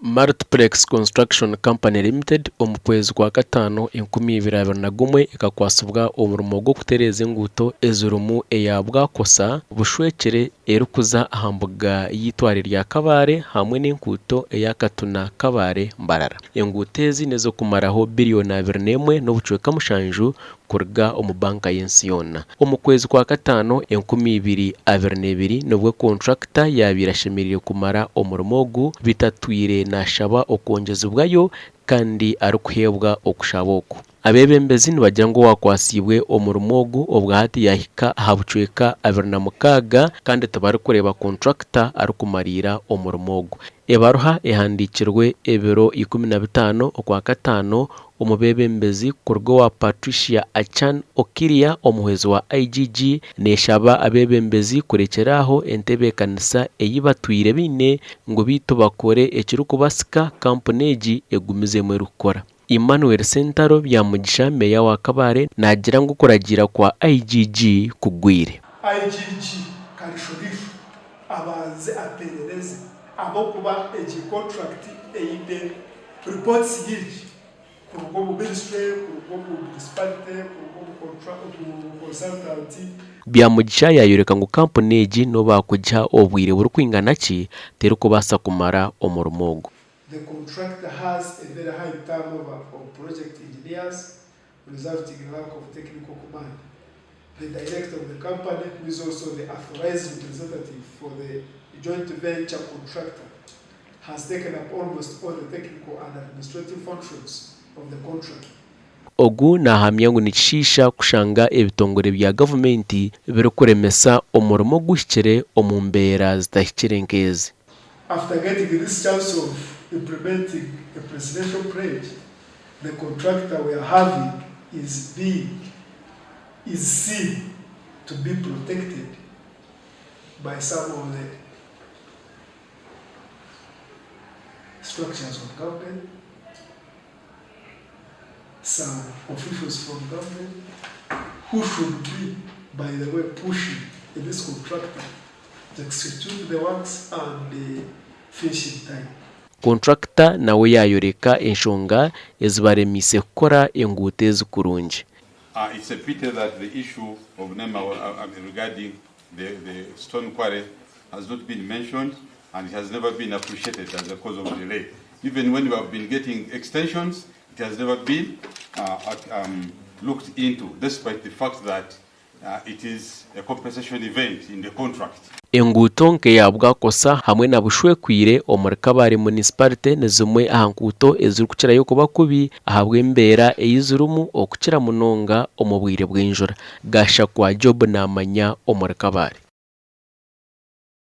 Multiplex Construction Company Limited omu kwezi kwa kataano 2021 ekakwatsibwa omurimo gw'okutereeza enguuto ezirimu eya Bwakosa, Bushwekire erikuza aha mbuga y'eitware rya Kabale hamwe n'enguuto eya Katuna Kabale Mbarara. Enguuto ezi n'ez'okumaraho biriyoni 21 n'obucweka mushanju kuruga omu banka y'ensi yoona. Omu kwezi kwa kataano 2022 nibwo kontrakita yaabaire ashemereire kumara omurimo ogu bitatwire naashaba okwongyezibwayo kandi arikuheebwa okushaba oku. Abeebembezi nibagira ngu owaakwatsiibwe omurimo ogu obwahati yaahika aha bucweka 26 kandi tibarikureeba kontrakita arikumariira omurimo ogu. Ebaruha ehandiikirwe ebiro 15 Okwakataano omu beebembezi kuruga owa Patricia Achan Okiria omuhwezi wa IGG neeshaba abeebembezi kurekyera aho entebeekanisa ei batwire baine ngu beitu bakore ekirikubasika kampuni egi egumizemu erikukora. Emmanuel Sentaro Byamugisha Meeya wa Kabale naagira ngu okuragiira kwa IGG kugwire. IGG Karisho-Riisho abanze aperereze ahabw'okuba egi contract eine reports nyingi kuruga omu ministry, kuruga omu municipality, kuruga omu consultant. Byamugisha yaayoreka ngu kampuni egi n'obu baakugiha obwire burikwingana ki, terikubaasa kumara omurimo ogu. The contractor has a very high turnover of project engineers resulting in lack of technical command. The director of the company who is also the authorized representative for the joint venture contractor has taken up almost all the technical and administrative functions of the contract. Ogu naahamya ngu nikishiisha kushanga ebitongore bya gavumenti birikuremesa omurimo oguhikire omu mbeera zitahikire nk'ezi. After getting this chance of implementing a presidential pledge, the contractor we are having is being is seen to be protected by some of the structures of government, some officials from government who should be, by the way, pushing this contractor to execute the works and finish in time. Kontrakita nawe yaayoreka enshonga ezibaremiise kukora enguuto ezi kurungi. It's a pity that the issue of NEMA regarding the the stone quarry has not been mentioned and it has never been appreciated as a cause of delay. Even when we have been getting extensions, it has never been looked into despite the fact that It is a compensation event in the contract. Enguuto nk'eya Bwakosa hamwe na Bushwekwire omuri Kabale Munisiparite ni zimwe aha nkuuto ezirikukirayo kuba kubi ahabw'embeera ei zirimu okukira munonga omu bwire bw'enjura. Gashakwa Job Namanya omuri Kabale.